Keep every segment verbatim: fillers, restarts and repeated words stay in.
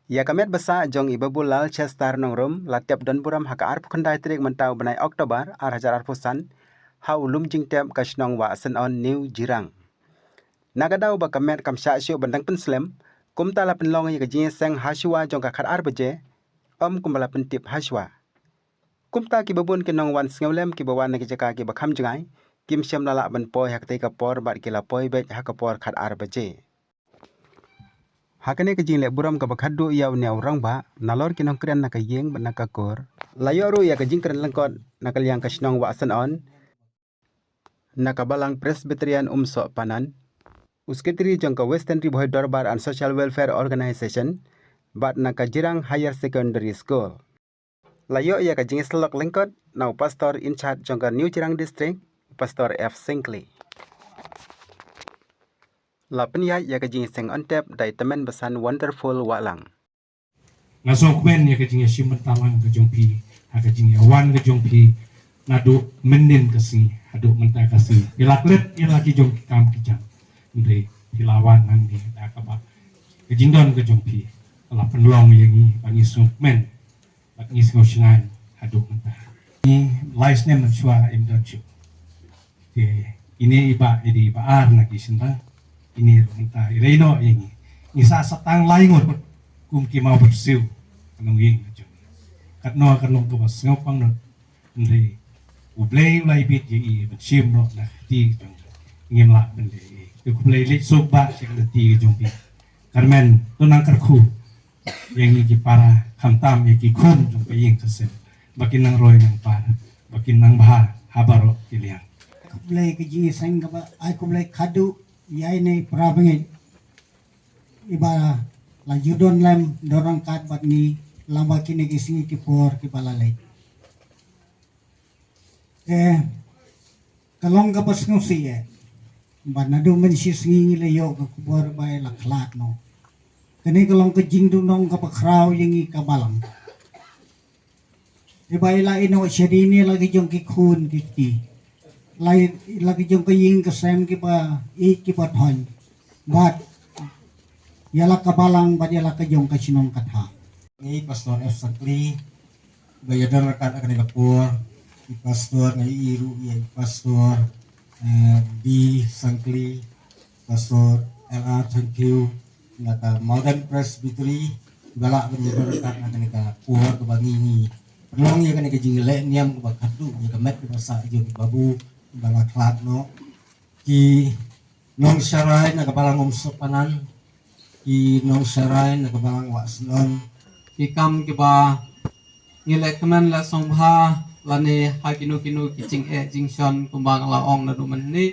Ïa ka met ba sah jong i Babu Lalchester Nongrum la tep don burom ha ka arphew khyndai tarik mynta u bnai October ar hajar arphew san ha u lum jingtep ka shnong Wahsynon New Jirang. Na ka daw ba ka met kam shah shuh ban dang pynslem, kumta la pynlong ïa ka jingïaseng ha shuwa jong ka khatar baje, ym kumba la pyntip ha shuwa. Kumta kiba bun ki nongwan sngewlem kiba wan na ki jaka kiba kham jngai, kim shym la lah ban poi ha katei ka por bad ki la poi beit ha ka por khatar baje. Ha kane ka jingleh burom kaba khadduh ïa une u rangbah, nalor ki nongkren na ka ïing bad na ka kur, la ïoh ruh ïa ka jingkren lyngkot na ka liang ka shnong Wahsynon, na ka Balang Presbyterian Umsohpanan, u Secretary jong ka Western Ri Bhoi Dorbar and Social Welfare Organization, bad na ka Jirang Higher Secondary School. La ïoh ïa ka jingïasyllok lyngkot na u Pastor in charge jong ka New Jirang District, Pastor F Syngkli. La pynïaid ïa ka jingïaseng on tep da i Tymmen Basan Wonderful Wahlang. Nga sngewkmen ïa ka jingïashim bynta lang ka jong phi, ha ka jingïawan ka jong phi, naduh mynnin ka sngi haduh mynta ka sngi. Phi la klet ïa la ki jong ki kam ki jam. Hynrei phi la wan hangne da kaba ka jingdon ka jong phi ka la pynlong ïa ngi ba ngi sngewkmen bad ngi sngewshngaiñ haduh mynta. Ngi lai snem mynshuwa im don shuh. Te ine i bah, i dei i bah ar na ki shynrang. Ine ruh mynta i rei noh ïa ngi. Ngi sah satang lai ngut kum ki mawbyrsiew ka longïing ka jong ngi. Katno ka long kaba sngewpang noh. Hynrei U Blei u la ibit ïa i ban shim noh na ka kti ka jong ngi. Ngim lah ban leh ei. Te U Blei leit suk bah sha ka kti ka jong phi. Kyrmen to nang kyrkhu ïa ngi ki para, khamtam ïa ki khun jong ka ïing ka sem, ba kin nang roi nang par, ba kin nang bha ha baroh ki liang. Khublei ka jingïaseng kaba ai khublei khadduh ïa ine i para bangeit iba la ju don lem don ryngkat bad ngi lyngba kine ki sngi ki por kiba la leit. Eh, ka long kaba sngewsih eh ba naduh mynshisngi ngi la ïoh ka khubor ba i la khlad noh. Kane ka long ka jingduhnong kaba khraw ïa ngi ka balang. Iba i la ïeh noh shadien ïa la ki jong ki khun ki kti, la, la ki jong ka ïing ka sem kiba ïeit kiba thoiñ, bad ïa la ka balang bad ïa la ka jong ka shnong ka thaw. Ngi Pastor F Syngkli ba ïadon ryngkat ha kane ka por, i Pastor, nga ïohi ruh ïa i Pastor, eh, B Syngkli, Pastor L R Thangkhiew na ka Malden Presbytery, ba lah ban ïadon ryngkat ha kane ka por kaba ngi, ngi pynlong ïa kane ka jingleh niam kaba khadduh ïa ka met kaba sah jong i Babu ba la khlad noh. Ki nongsharai na ka balang Umsohpanan, ki nongsharai na ka balang Wahsynon. Ki kam kiba ngi leh kmen leh sngewbha lane ha kino kino ki jingeh jingshon kumba nga la ong naduh mynne,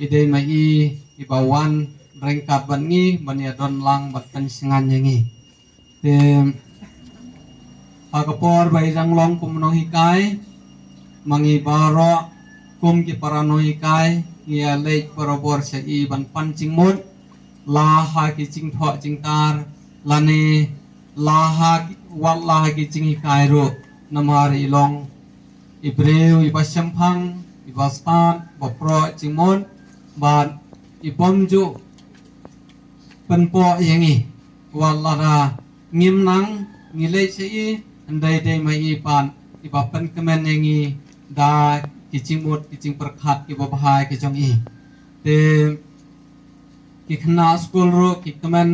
i dei ma i iba wan ryngkat bad ngi ban ïadon lang bad pynshngaiñ ïa ngi. Te ha ka por ba i dang long kum u nonghikai, ma ngi baroh kum ki para nonghikai ngi ïaleit barabor sha i ban pan jingmut, la ha ki jingthoh jingtar lane la ha ki, wat la ha ki jinghikai ruh, namar i long i briew iba shemphang, iba stad, ba proh jingmut bad i bym ju pynpoh ïa ngi. Wat lada ngim nang ngi leit sha i, hynrei dei ma i pat iba pynkmen ïa ngi da ki jingmut ki jingpyrkhat kiba bha ki jong i. Te ki khynnah skul ruh ki kmen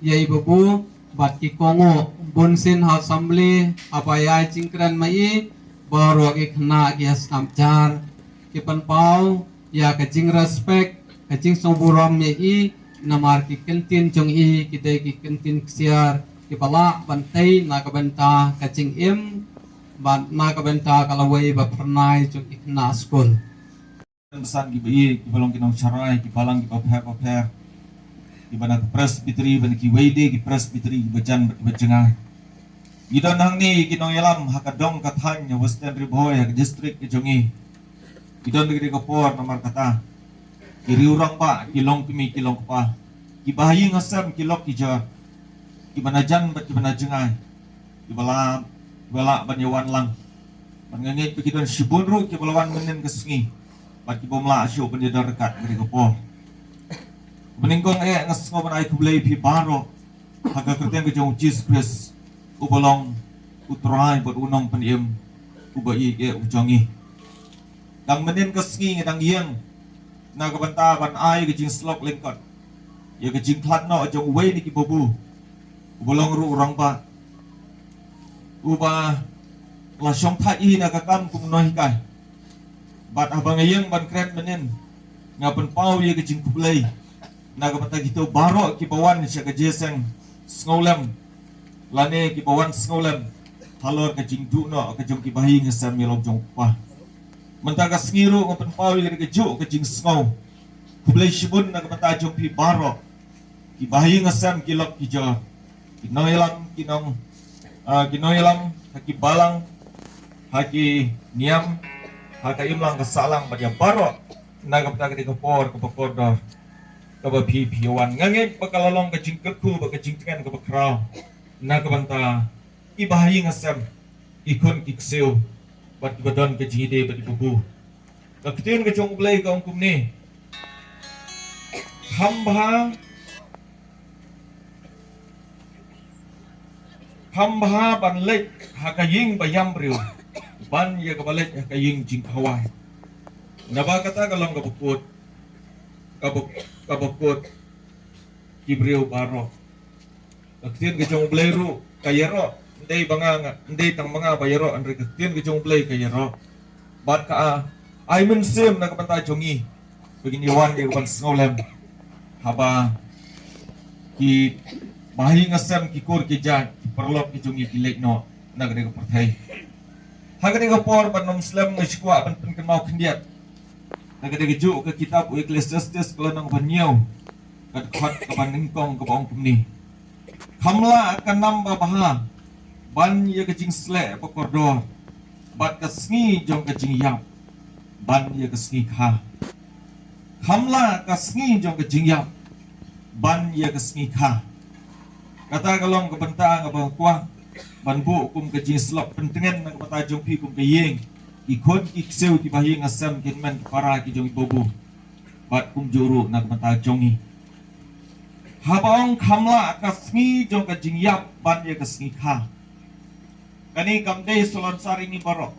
ïa i Babu bad ki kohnguh. Bunsien ha assembly haba ïai jingkren ma i, baroh ki khynnah ki ïa sngap jar, ki pynpaw ïa ka jingrespect, ka jingsngewburom ïa i, namar ki kyntien jong i ki dei ki kyntien ksiar kiba lah ban tei na ka bynta ka jingim bad na ka bynta ka lawei ba phyrnai jong ki khynnah skul. San kiba ïeit, kiba long ki nongsharai, ki balang kiba pher bapher, kiba na ka Presbytery bad kiwei de ki Presbytery kiba jan bad kiba jngai. Ngi don hangne ki nongïalam ha ka dong ka thaiñ, ha Western Ri Bhoi, ha ka district ka jong ngi. Ngi don ha kane ka por namar kata ki riew rangbah ki long kmie ki long kpa, kiba ha ïing ha sem ki lok ki jor, kiba na jan bad kiba na jngai, kiba lah, kiba lah ban ïawan lang. Bad nga ngeit ba ki don shibun ruh kiba la wan mynnin ka sngi bad kibym lah shuh ban ïadon ryngkat ha kane ka por. Bad nyngkong eh nga sngew ban ai khublei ïa phi baroh. ha ka kyrteng ka jong u Jisu Khrist, uba long u Trai bad u Nongpynim uba ïeit eh u jong ngi. Dang mynnin ka sngi nga dang ïeng na ka bynta ban ai ka jingsyllok lyngkot ïa ka jingkhlad noh jong uwei na ki babu, uba long ruh u rangbah, uba la shongthait hi na ka kam kum u nonghikai. Bad haba nga ïeng ban kren mynnin, nga pynpaw ïa ka jingkhublei na ka bynta kito baroh kiba wan sha ka jingïaseng sngewlem, lane kiba wan sngewlem halor ka jingduh noh ka jong ki bahaïing hasem ïa la u jong u kpa. Mynta ka sngi ruh nga pynpaw ïa ka juh ka jingsngew khublei shibun na ka bynta jong phi baroh, ki bahaïing hasem, ki lok ki jor, ki nongïalam, ki nong, ah, ki nongïalam ha ki balang, ha ki niam, ha ka imlang ka sahlang, bad ïa baroh na ka bynta ka dei ka por kaba kordor kaba phi phi wan. Nga ngeit ba ka la long ka jingkyrkhu bad ka jingtngen kaba khraw na ka bynta ki bahaïing hasem, ki khun ki ksiew, bad kiba don ka jingïadei bad ki babu. Ka ktien ka jong U Blei ka ong kumne: Kham bha, kham bha ban leit ha ka ïing ba ïam briew ban ïa kaba leit ha ka ïing jingkhawai. Naba kata ka long kaba kut, kaba, kaba kut ki briew baroh. Ka ktien ka jong U Blei ruh ka ïaroh, ndei ba nga, nga, ndei tang ba nga ba ïaroh, hynrei ka ktien ka jong U Blei ka ïaroh. Bad ka, ah, ai mynsiem na ka bynta jong ngi ba ngin ïa wan ïa ka ban sngewlem haba ki bahaïing hasem, ki kur ki jait, ki paralok ki jong ngi ki leit noh na ka dei ka pyrthei. Ha ka dei ka por ban ym slem, nga sngewkwah ban pynkynmaw khyndiat na ka dei ka juh ka kitab u Ecclesiastes ka lynnong ba hynñiew, ka dkhot kaba nyngkong, kaba ong kumne: Kham lah ka nam ba bha ban ïa ka jingsleh ba kordor, bad ka sngi jong ka jingïap ban ïa ka sngi kha. Kham lah ka sngi jong ka jingïap ban ïa ka sngi kha. Kata ka long ka bynta nga ba nga kwah ban buh kum ka jingsyllok pyntngen na ka bynta jong phi kum ka ïing, ki khun ki ksiew, ki bahaïing hasem, ki hynmen ki para, ki jong ki babu, bad kumjuh ruh na ka bynta jong ngi. Haba ong kham lah ka sngi jong ka jingïap ban ïa ka sngi kha, kane kam dei salonsar ïa ngi baroh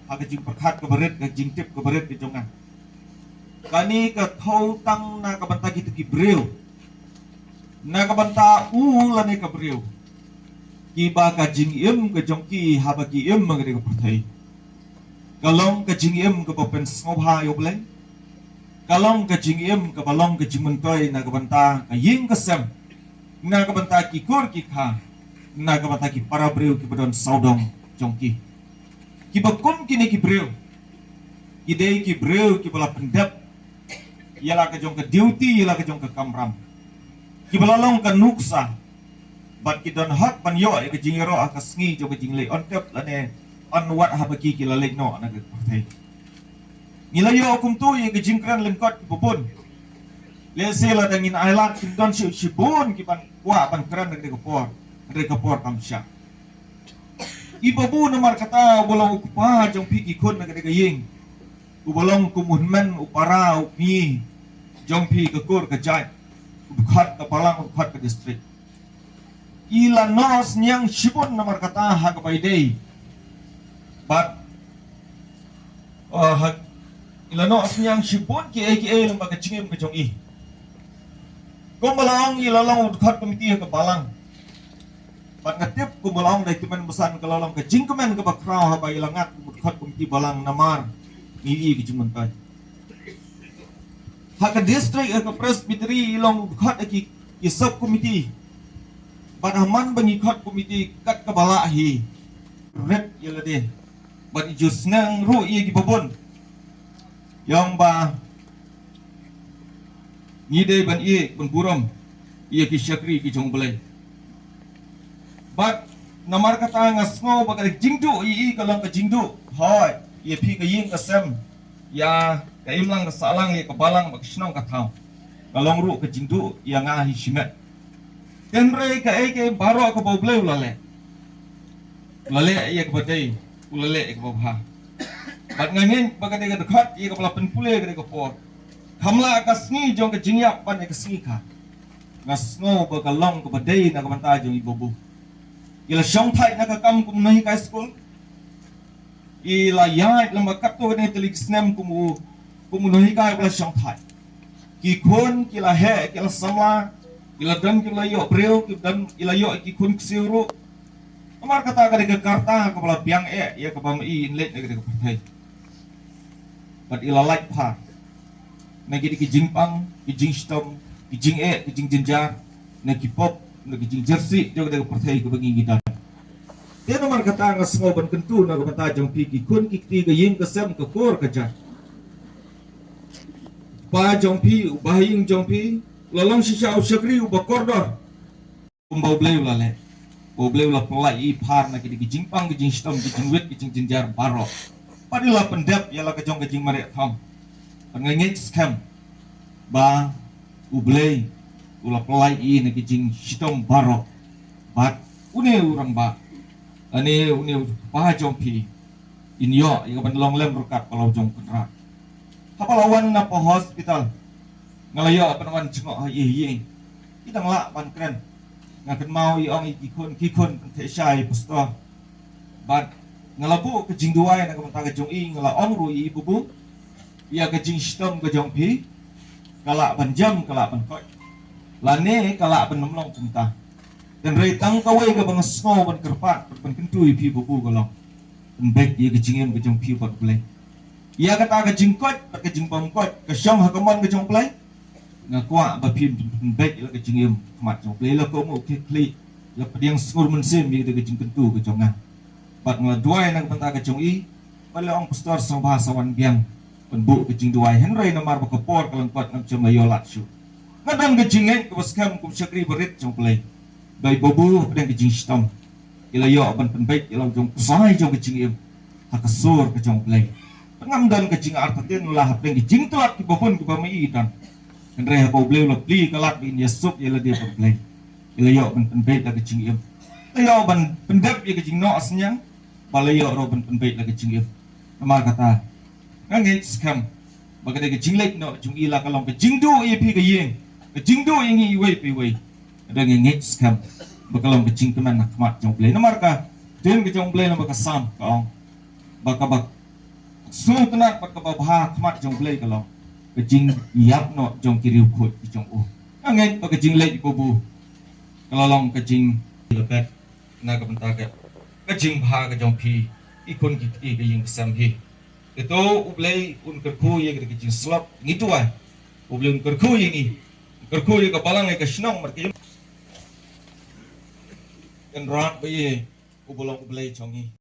ha ka jingpyrkhat kaba rit, ka jingtip kaba rit ka jong nga. Kane ka thew tang na ka bynta kito ki briew, na ka bynta u lane ka briew, kiba ka jingim ka jong ki haba ki im ha ka dei ka pyrthei ka long ka jingim kaba pynsngewbha ïa U Blei, ka long ka jingim kaba long ka jingmyntoi na ka bynta ka ïing ka sem, na ka bynta ki kur ki kha, na ka bynta ki para briew kiba don sawdong jong ki. Kiba kum kine ki briew, ki dei ki briew kiba la pyndep ïa la ka jong ka duty, ïa la ka jong ka kamram, kiba la long ka nuksa, bad ki don hok ban ïoh ïa ka jingïaroh ha ka sngi jong ka jingleit, yn tip lane yn wad haba ki ki la leit noh na ka pyrthei. Ngi la ïoh kumto ïa ka jingkren lyngkot kiba bun. Lehse lada ngin ailad, kin don shi, shibun ki ban kwah ban kren ha ka dei ka por, ha ka dei ka por kam shah. I babu, namar kata uba long u kpa jong phi ki khun na ka dei ka ïing, uba long kum u hynmen, u para, u kmie jong phi ka kur ka jait, u dkhot ka balang, u dkhot ka district, i la noh synñiang shibun namar kata ha kaba ïadei bad, uh, ha, i la noh synñiang shibun kiei kiei lyngba ka jingim ka jong i. Kumba la ong, i la long u dkhot komiti ha ka balang. Bad nga tip kumba la ong da i Tymmen Basan, ka la long ka jingkmen kaba khraw haba i la ngat kum u dkhot komiti balang namar ngi i ka jingmyntoi. Ha ka district, ha ka presbytery, i long u dkhot ha ki, ki sub committee. Bad ha man ba ngi khot committee kat kaba lah hi, rit ïa lade. Bad i ju sneng ruh ïa kiba bun. Ïa ong ba ngi dei ban ïeit, ban burom ïa ki shakri ki jong U Blei. Bad namar kata nga sngew ba ka jingduh ïa i ka long ka jingduh hoi ïa phi ka ïing ka sem, ïa ka imlang ka sahlang, ïa ka balang bad ka shnong ka thaw. Ka long ruh ka jingduh ïa nga hi shimet. Hynrei kaei kaei baroh kaba U Blei u la leh, u la leh ïa kaba dei, u la leh ïa kaba bha. Bad nga ngeit ba ka dei ka dkhot ïa kaba la pynpule ka dei ka por: Kham lah ka sngi jong ka jingïap ban ïa ka sngi kha. Nga sngew ba ka long kaba dei na ka bynta jong i Babu. Ki la shongthait na ka kam kum u nonghikai skul. Ki la ïaid lem bad katto katne tylli ki snem kum u, kum u nonghikai ba la shongthait. Ki khun ki la heh, ki la samla, ki la don ki la ïoh briew, ki don ki la ïoh ki khun ksiew ruh. Namar kata ka dei ka karta kaba la biang eh ïa ka bym i in leit na ka dei ka pyrthei. Bad i la lait phar na ki dei ki jingpang, ki jingshitom, ki jingeh, ki jingjynjar, na ki pop, na ki jingjyrsieh jong ka dei ka pyrthei kaba ngi ngi don. Te namar kata nga sngew ban kyntu na ka bynta jong phi ki khun ki kti, ka ïing ka sem, ka kur ka jar. Ba jong phi, u ba ha ïing jong phi, la long shisha u shakri uba kordor. Kumba U Blei u la leh. Ba U Blei u la pynlait ïa i phar na ki dei ki jingpang, ki jingshitom, ki jingwit, ki jingjynjar baroh. Bad i la pyndep ïa la ka jong ka jingmareh thong. Bad nga ngeit skhem ba U Blei u la pynlait ïa i na ki jingshitom baroh. Bad une u rangbah, ane une u kpa jong phi, in ïoh ïa ka ban long lem ryngkat bad la u jong u Kynrad. Haba la wan na pa hospital, nga la ïoh ban wan jngoh ha i ïing. I dang lah ban kren. Nga kynmaw i ong ïa ki khun, ki khun, pyntheh shai pastor. Bad nga la buh ka jingduwai na ka bynta ka jong i, nga la ong ruh ïa i, Babu, ïa ka jingshitom ka jong phi ka lah ban jem, ka lah ban koit. Lane ka lah ban ym long kumta. Hynrei tang kawei kaba nga sngew ban kyrpad, ban kyntu ïa phi Babu, ka long pynbeit ïa ka jingim ka jong phi bad U Blei. Ïa kata ka jingkoit bad ka jingbymkoit ka shong ha ka mon ka jong U Blei. Nga kwah ba phin pynbeit ïa la ka jingim ha khmat jong U Blei, la ka um u khlieh khlieh, la pdiang sngur mynsiem ïa ka jingkyntu ka jong nga. Bad nga la duwai na ka bynta ka jong i, ba la ong pastor sngewbha sa wan biang ban buh ka jingduwai, hynrei namar ba ka por ka lyngkot ngam shym la ïoh lad shuh. Nga don ka jingngeit kaba skhem kum shakri barit jong U Blei ba i Babu hapdeng ka jingshitom i la ïoh ban pynbeit ïa la u jong u ksai jong ka jingim ha ka sur ka jong U Blei. Ngam don ka jingartatien la hapdeng ka jingtlot kiba bun kiba ma i don. Hynrei haba U Blei u la plie ka lad ba in ïasuk ïa lade bad U Blei, i la ïoh ban pynbeit la ka jingim. La ïoh ban pyndep ïa ka jingnoh synñiang, ba la ïoh ruh ban pynbeit la ka jingim. Namar kata, nga ngeit skhem ba ka dei ka jingleit noh jong i, la ka long ka jingduh ïa phi ka ïing, ka jingduh ïa ngi iwei pa iwei. Ka dei, nga ngeit skhem ba ka long ka jingkmen ha khmat jong U Blei. Namar ka ktien ka jong U Blei, namar ka Salm ka ong ba kaba sngewtynnat bad kaba bha ha khmat jong U Blei ka long ka jingïap noh jong ki riewkhuid ki jong u. Nga ngeit ba ka jingleit Babu ka la long ka jing, la bet na ka bynta ka, ka jingbha ka jong phi, ki khun ki kti, ka ïing ka sem hi. Te to U Blei un kyrkhu ïa ka, ka jingslap, ngi duwai. U Blei un kyrkhu ïa ngi, un kyrkhu ïa ka balang, ïa ka shnong, bad ka ïing. Kynrad ba ïeit, uba long U Blei jong ngi.